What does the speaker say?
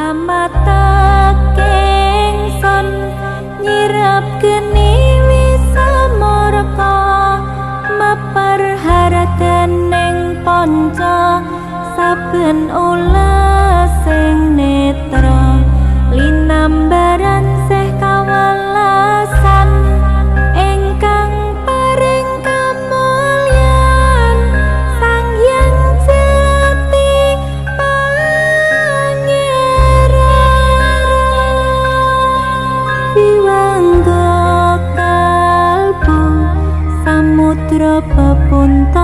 Amataking sun nyirep geni wisa murka, mapar hardaning panca saben ulasing netra, linambaran sih kawelasan ingkang paring kamulyan Sang Hyang Jati Pangeran. Biwangga kalbu samudra pepunta.